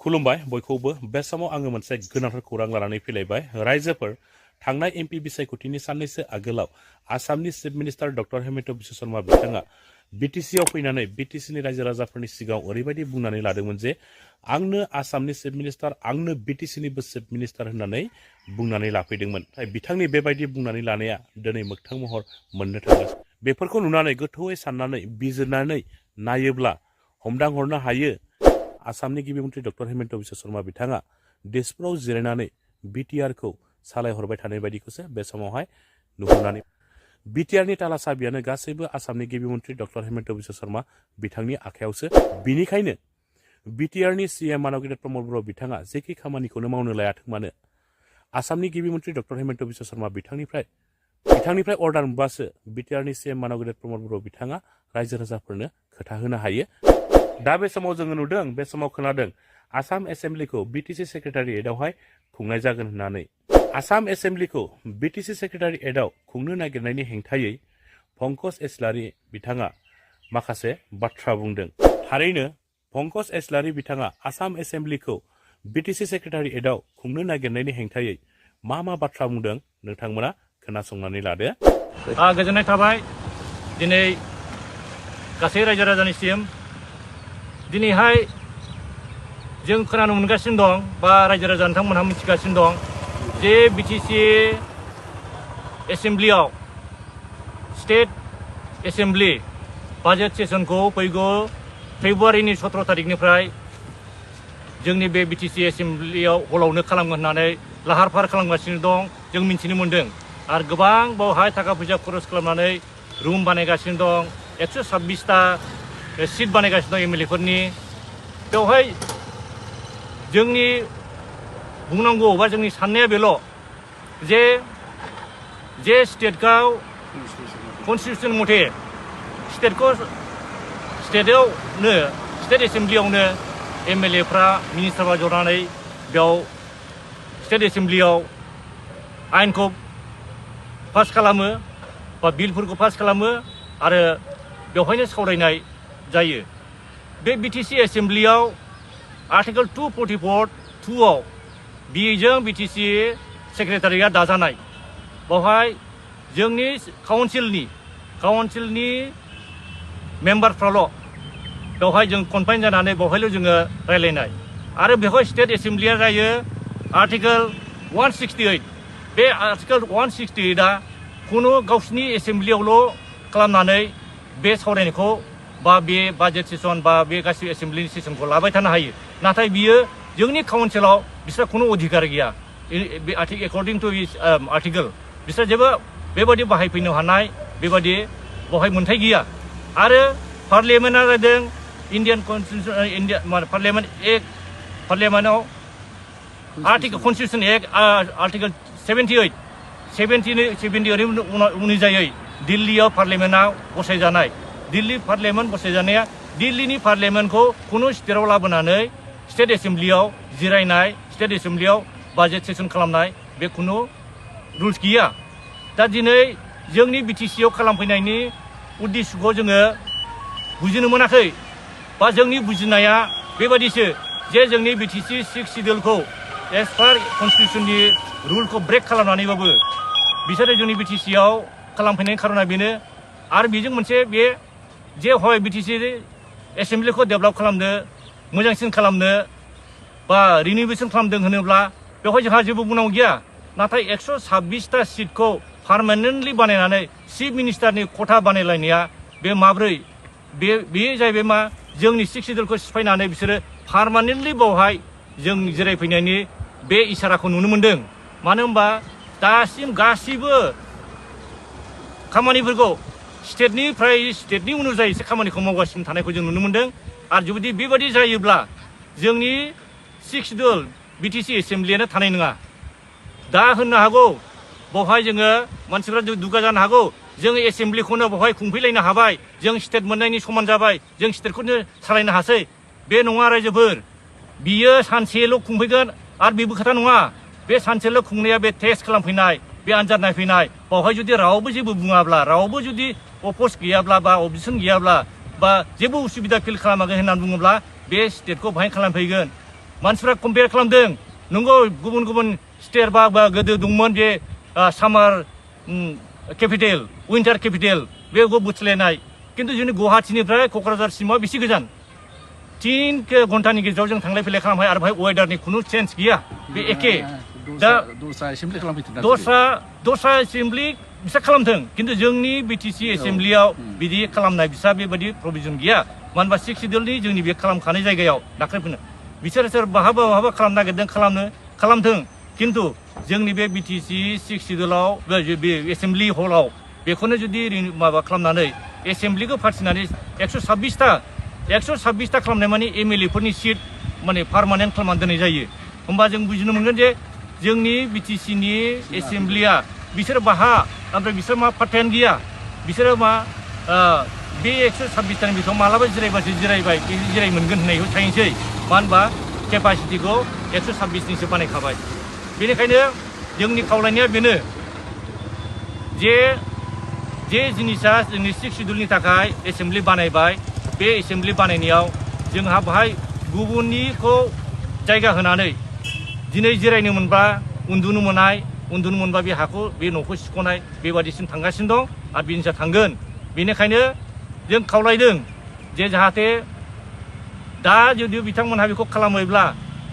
खुलुमबाय बयखौबो बे समाव आङो मोनसे गोनांथार खौरां लानानै फैलायबाय रायजोफोर थांनाय एमपि बिसायख'थिनि साननैसो आगोलाव आसामनि chief minister doctor Hemant Biswa Sharma बिथाङा बिटिसिआव फैनानै बिटिसिनि रायजो राजाफोरनि सिगाङाव ओरैबायदि बुंनानै लादोंमोन जे आंनो आसामनि चिफ मिनिस्टार आंनो बिटिसिनिबो चिफ मिनिस्टार होननानै बुंनानै लाफैदोंमोन बिथांनि बेबायदि बुंनानै लानाया दिनै मोगथां महर मोननो थांगासिनो बेफोरखौ नुनानै गोथौयै साननानै बिजिरनानै नायोब्ला हमदांहरनो हायो आसामनि गिबि मन्थ्रि डक्टर हेमन्त बिश्व शर्मा बिथाङा दिसपुराव जिरायनानै बिटिआरखौ सालायहरबाय थानाय बायदिखौसो बे समावहाय नुहुरनानै बिटिआरनि ताला साबियानो गासैबो आसामनि गिबि मन्थ्रि डक्टर हेमन्त बिश्व शर्मा बिथांनि आखायावसो बिनिखायनो बिटिआरनि सीएम मानव गेदेर प्रमद बर' बिथाङा जेखि खामानिखौनो मावनो लायाथों मानो आसामनि गिबि मन्थ्रि डक्टर हेमन्त बिश्व शर्मा बिथांनिफ्राय अर्डार मोनबासो बिटिआरनि सीएम मानव गेदेर प्रमद बर' बिथाङा रायजो राजाफोरनो खोथा होनो हायो दा बे समाव जोङो नुदों बे समाव खोनादों आसाम एसेम्ब्लिखौ बिटिसि सेक्रेटारियेटआवहाय खुंनाय जागोन होननानै आसाम एसेम्ब्लिखौ बिटिसि सेक्रेटारियेटआव खुंनो नागिरनायनि हेंथायै पंकज इस्लारि बिथाङा माखासे बाथ्रा बुंदों थारैनो पंकज इस्लारि बिथाङा आसाम एसेम्ब्लिखौ बिटिसि सेक्रेटारियेटआव खुंनो नागिरनायनि हेंथायै मा बाथ्रा बुंदों नोंथांमोना खोनासंनानै लादो गोजोननाय थाबाय दिनै गासै रायजो राजानिसिम दिनैहाय जों खोनानो मोनगासिनो दं बा रायजो राजा नोंथांमोनहा मिथिगासिनो दं जे बिटिसि एसेम्ब्लियाव स्टेट एसेम्ब्लि बाजेट सेसनखौ फैगौ फेब्रुवारिनि 17 तारिखनिफ्राय जोंनि बे बिटिसि एसेम्ब्लियाव हलावनो खालामगोन होननानै लाहार फाहार खालामगासिनो दं जों मिथिनो मोन्दों आरो गोबां बावहाय थाखा फैसा खरस खालामनानै रुम बानायगासिनो दं 126टा सिट बानायगासिनो दं एमएलएफोरनि बेवहाय जोंनि बुंनांगौ बा जोंनि साननाया बेल' जे स्टेटखौ कन्स्टिटिउसन मथे स्टेटआवनो स्टेट एसेम्ब्लियावनो एमएलएफ्रा मिनिस्टारफ्रा जनानै बेयाव स्टेट एसेम्ब्लियाव आयेनखौ पास खालामो बा बिलफोरखौ पास खालामो आरो बेवहायनो सावरायनाय जायो बे बिटिसि एसेम्ब्लियाव आर्टिकेल 244(2) बेजों बिटिसि सेक्रेटारिया दाजानाय बेवहाय जोंनि काउन्सिलनि मेम्बारफ्राल' बेवहाय जों कनफाइन जानानै बेवहायल' जोङो रायलायनाय आरो बेवहाय स्टेट एसेम्ब्लिया जायो आर्टिकेल 168 बे आर्टिकेल 168आ खुनु गावसिनि एसेम्ब्लियावल' खालामनानै बे सावरायनायखौ बा बे बाजेट सेसन बा बे गासिबो एसेम्ब्लिनि सेसनखौ लाबाय थानो हायो नाथाय बियो जोंनि काउन्सिलाव बिस्रा खुनु अधिकार गैया एकर्डिं टु आर्टिकेल बिस्रा जेबो बेबायदि बाहायफैनो हानाय बेबायदि बेवहाय मोन्थाय गैया आरो पार्लियामेन्टआ जादों इन्डियान कन्स्टिटिउसन पार्लियामेन्टआव कन्स्टिटिउसन एक्ट आर्टिकेल 78 अनुजायै दिल्लीयाव पार्लियामेन्टआव बसायजानाय दिल्ली पार्लियामेन्ट बसायजानाया दिल्लीनि पार्लियामेन्टखौ खुनु स्टेटआव लाबोनानै स्टेट एसेम्ब्लियाव जिरायनाय स्टेट एसेम्ब्लियाव बाजेट सेसन खालामनाय बे खुनु रुल्स गैया दा दिनै जोंनि बिटिसिआव खालामफैनायनि उद्देश्यखौ जोङो बुजिनो मोनाखै बा जोंनि बुजिनाया बेबादिसो जे जोंनि बिटिसि 6 सिडिउलखौ एज पार कन्स्टिटिउसननि रुलखौ ब्रेक खालामनानैबाबो बिसोरो जोंनि बिटिसिआव खालामफैनायनि खारना बेनो आरो बेजों मोनसे बे जे हय बिटिसि एसेम्ब्लिखौ डेभेलप खालामनो मोजांसिन खालामनो बा रिनिउवेसन खालामदों होनोब्ला बेवहाय जोंहा जेबो बुंनांगौ गैया नाथाय 126टा सिटखौ पार्मानेन्टलि बानायनानै चिफ मिनिस्टारनि खथा बानायलायनाया बे माब्रै बे जाहैबाय मा जोंनि 6 सिडिउलखौ सिफायनानै बिसोरो पार्मानेन्टलि बावहाय जों जिरायफैनायनि बे इसाराखौ नुनो मोन्दों मानो होनबा दासिम गासिबो खामानिफोरखौ स्टेटनि अनुजायैसो खामानिखौ मावगासिनो थानायखौ जों नुनो मोन्दों आरो जुदि बेबायदि जायोब्ला जोंनि 6 सिडिउल बिटिसि एसेम्ब्लियानो थानाय नङा दा होननो हागौ बेवहाय जोङो मानसिफ्रा दुगा जानो हागौ जों एसेम्ब्लिखौनो बेवहाय खुंफैलायनो हाबाय जों स्टेट मोननायनि समान जाबाय जों स्टेटखौनो सालायनो हासै बे नङा रायजोफोर बियो सानसेल' खुंफैगोन आरो बेबो खोथा नङा बे सानसेल' खुंनाया बे टेस्ट खालामफैनाय बे आनजाद नायफैनाय बेवहाय जुदि रावबो जेबो बुङाब्ला रावबो जुदि अपोज गैयाब्ला बा अबजेक्सन गैयाब्ला बा जेबो उसुबिदा फिल खालामाखै होननानै बुङोब्ला बे स्टेटखौ बाहाय खालामफैगोन मानसिफ्रा कम्पेयार खालामदों नंगौ गुबुन गुबुन स्टेट बा गोदो दंमोन बे सामार केपिटेल विन्टार केपिटेल बेखौ बुथलायनाय किन्तु जोंनि गुवाहाटीनिफ्राय क'क्राझारसिमाव बेसे गोजान 3 घन्टानि गेजेराव जों थांलाय फैलाय खालामनो हायो आरो बेहाय वेदारनि खुनु चेन्ज गैया बे एखे दा दस्रा एसेम्ब्लि बिसोर खालामथों किन्तु जोंनि बिटिसि एसेम्ब्लियाव बिदि खालामनाय बिसा बेबायदि प्रभिजन गैया मानो होनबा 6 सिडिउलनि जोंनि बे खालामखानाय जायगायाव दाख्लैफोरनो बिसोर बहाबा खालामनो नागिरदों खालामथों किन्तु जोंनि बे बिटिसि 6 सिडिउलाव बे एसेम्ब्लि हलाव बेखौनो जुदि माबा खालामनानै एसेम्ब्लिखौ फाथिनानै 126टा खालामनाय माने एमएलए फोरनि सिट माने पार्मानेन्ट खालामनानै दोननाय जायो होमबा जों बुजिनो मोनगोन जे जोंनि बिटिसिनि एसेम्ब्लिया बिसोर बाहा ओमफ्राय बिसोर मा पार्टेन गैया बिसोरो मा बे 126टानि बिथाङाव मालाबा जिरायबासो जिरायबाय जिराय मोनगोन होननायखौ थाहैनोसै मानो होनबा केपासिटिखौ 126निसो बानायखाबाय बेनिखायनो जोंनि खावलायनाया बेनो जे जिनिसा जोंनि 6 सिडिउलनि थाखाय एसेम्ब्लि बानायबाय बे एसेम्ब्लि बानायनायाव जोंहा बाहाय गुबुननिखौ जायगा होनानै दिनै जिरायनो मोनबा उन्दुनो मोनबा बे हाखौ बे न'खौ सिख'नाय बेबादिसिम थांगासिनो दं आरो बिनिसा थांगोन बेनिखायनो जों खावलायदों जे जाहाथे दा जुदि बिथांमोनहा बेखौ खालामोब्ला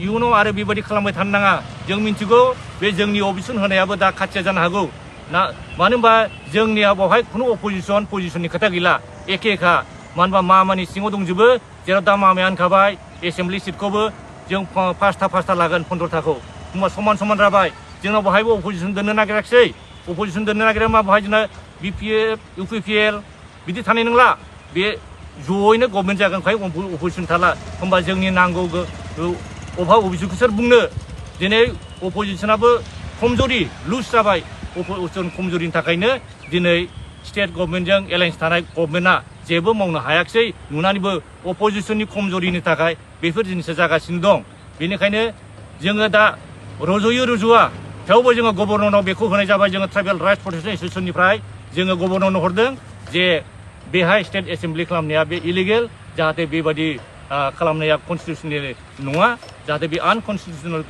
इयुनाव आरो बेबायदि खालामबाय थानो नाङा जों मिन्थिगौ बे जोंनि अबजेक्सन होनायाबो दा खाथिया जानो हागौ मानो होनबा जोंनिया बेवहाय खुनु पजिसननि खोथा गैला एखेखा मानो होनबा मानि सिङाव दंजोबो जेराव दा मामाया होनखाबाय एसेम्ब्लि सिटखौबो जों 5टा लागोन 15टाखौ होनबा समान जाबाय जोंनाव बेहायबो अपोजिसन दोननो नागिराखिसै अपोजिसन दोननो नागिरा मा बेहाय जोंना बिपिएफ इउपिपिएल बिदि थानाय नंला बे जयैनो गभर्नमेन्ट जागोनखाय अपोजिसन थाला होनबा जोंनि नांगौ अभियोगखौ सोर बुंनो दिनै अपोजिसनाबो खमजरि लुज जाबाय अपोजिसन खमजरिनि थाखायनो दिनै स्टेट गभर्नमेन्टजों एलायन्स थानाय गभर्नमेन्टआ जेबो मावनो हायाखिसै नुनानैबो अपोजिसननि खमजरिनि थाखाय बेफोर जिनिसा जागासिनो दं बेनिखायनो जोङो दा रुजुवा थेवबो जोङो गभर्नरनाव बेखौ होनाय जाबाय जोङो ट्राइबेल राइट्स प्रटेक्शन एसोसिएसननिफ्राय जोङो गभर्नरनो हरदों जे बेहाय स्टेट एसेम्ब्लि खालामनाया बे इलिगेल जाहाथे बेबायदि खालामनाया कनस्टिटिउसनेल नङा जाहाथे बे आनकनस्टिटिउसनेल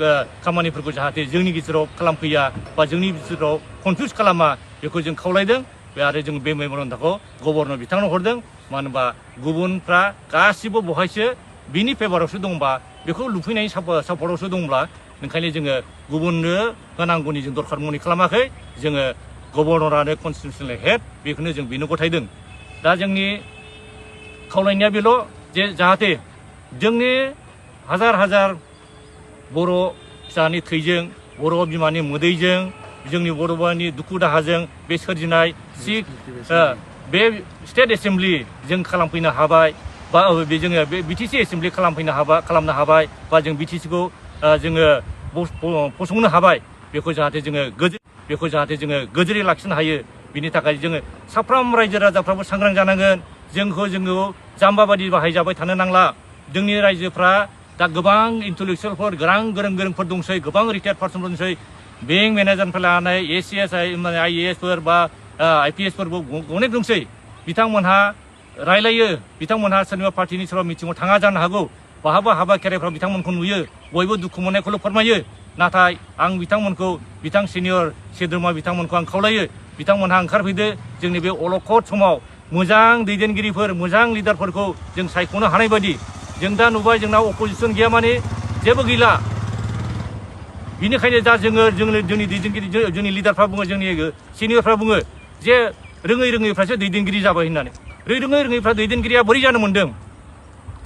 खामानिफोरखौ जाहाथे जोंनि गेजेराव खालामफैया बा जोंनि गेजेराव कनफिउज खालामा बेखौ जों खावलायदों आरो जों बे मेम'रेन्डामखौ गभर्नर बिथांनो हरदों मानो होनबा गुबुनफ्रा गासिबो बहायसो बिनि फेभारावसो दंबा बेखौ लुफैनायनि सापर्टआवसो दंब्ला ओंखायनो जोङो गुबुननो होनांगौनि जों दरखार मनि खालामाखै जोङो गभर्नरानो कनस्टिटिउसनेल हेड बेखौनो जों बेनो गथायदों दा जोंनि खावलायनाया बेल' जे जाहाथे जोंनि हाजार बर' फिसानि थैजों बर' बिमानि मोदैजों जोंनि बर' बिमानि दुखु दाहाजों बे सोरजिनाय बे स्टेट एसेम्ब्लि जों खालामफैनो हाबाय बा जोङो बे बिटिसि एसेम्ब्लि खालामनो हाबाय बा जों बिटिसिखौ जोङो फसंनो हाबाय बेखौ जाहाथे जोङो गोजोरै लाखिनो हायो बिनि थाखाय जोङो साफ्रोम रायजो राजाफ्राबो सांग्रां जानांगोन जोङो जाम्बा बादि बाहायजाबाय थानो नांला जोंनि रायजोफ्रा दा गोबां इन्टेलेक्सुवेलफोर गोरोंफोर दंसै गोबां रिटायार्ड पार्सनफोर दंसै बेंक मेनेजारनिफ्राय लानानै एसिएस आइएएसफोर बा आइपिएसफोरबो अनेक दंसै बिथांमोनहा रायलायो बिथांमोनहा सोरनिबा पार्टिनि सोरबा मिटिङाव थाङा जानो हागौ बहाबा हाबा खेराइफ्राव बिथांमोनखौ नुयो बयबो दुखु मोननायखौल' फोरमायो नाथाय आं बिथां सिनियर सोद्रोमा बिथांमोनखौ आं खावलायो बिथांमोनहा ओंखारफैदो जोंनि बे अलखद समाव मोजां दैदेनगिरिफोर मोजां लिडारफोरखौ जों सायख'नो हानाय बायदि जों दा नुबाय जोंनाव अपोजिसन गैया माने जेबो गैला बिनिखायनो दा जोंनि दैदेनगिरि जोंनि लिडारफ्रा बुङो जोंनि सिनियरफ्रा बुङो जे रोङैफ्रासो दैदेनगिरि जाबाय होननानै रोङैफ्रा दैदेनगिरिया बोरै जानो मोन्दों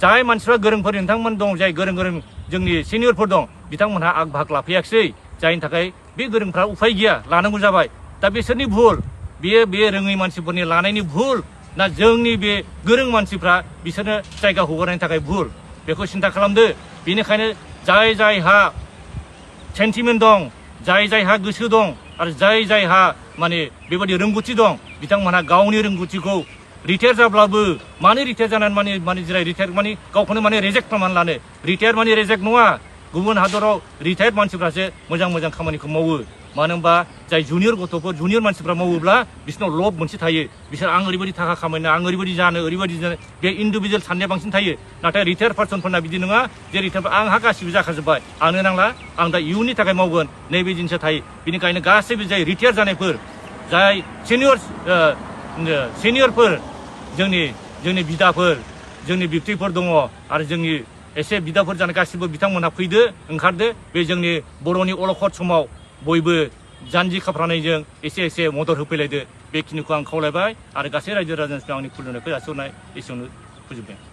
जाय मानसिफ्रा गोरोंफोर नोंथांमोन दं जाय गोरों जोंनि सिनियरफोर दं बिथांमोनहा आग भाग लाफैयाखिसै जायनि थाखाय बे गोरोंफ्रा उफाय गैया लानांगौ जाबाय दा बिसोरनि भुल बे रोङै मानसिफोरनि लानायनि भुल ना जोंनि बे गोरों मानसिफ्रा बिसोरनो जायगा हगारनायनि थाखाय भुल बेखौ सिन्था खालामदो बेनिखायनो जायहा सेन्टिमेन्ट दं जायहा गोसो दं आरो जायहा माने बेबायदि रोंगौथि दं बिथांमोनहा गावनि रोंगौथिखौ रिटायार जाब्लाबो मानो रिटायार जानानै माने रिटायार माने गावखौनो माने रेजेक्ट खालामनानै लानो रिटायार माने रेजेक्ट नङा गुबुन हादराव रिटायार्ड मानसिफ्रासो मोजां मोजां खामानिखौ मावो मानो होनबा जाय जुनियर गथ'फोर जुनियर मानसिफ्रा मावोब्ला बिसोरनाव लब मोनसे थायो बिसोर आं ओरैबायदि थाखा खामायनो आं ओरैबायदि जानो बे इन्डिभिजुवेल साननाया बांसिन थायो नाथाय रिटायार्ड पार्सनफोरना बिदि नङा जे रिटायार्ड आंहा गासिबो जाखाजोब्बाय आंनो नांला आं दा इयुननि थाखाय मावगोन नैबे जिनिसा थायो बेनिखायनो गासैबो जाय रिटायार जानायफोर जाय सिनियरफोर जोंनि बिदाफोर जोंनि बिबथैफोर दङ आरो जोंनि एसे बिदाफोर जानाय गासिबो बिथांमोनहा फैदो ओंखारदो बे जोंनि बर'नि अलखद समाव बयबो जानजि खाफ्रानायजों एसे मदद होफैलायदो बेखिनिखौ आं खावलायबाय आरो गासै रायजो राजानिफ्राय आंनि खुलुमनायखौ जासिहरनाय एसेयावनो फोजोबबाय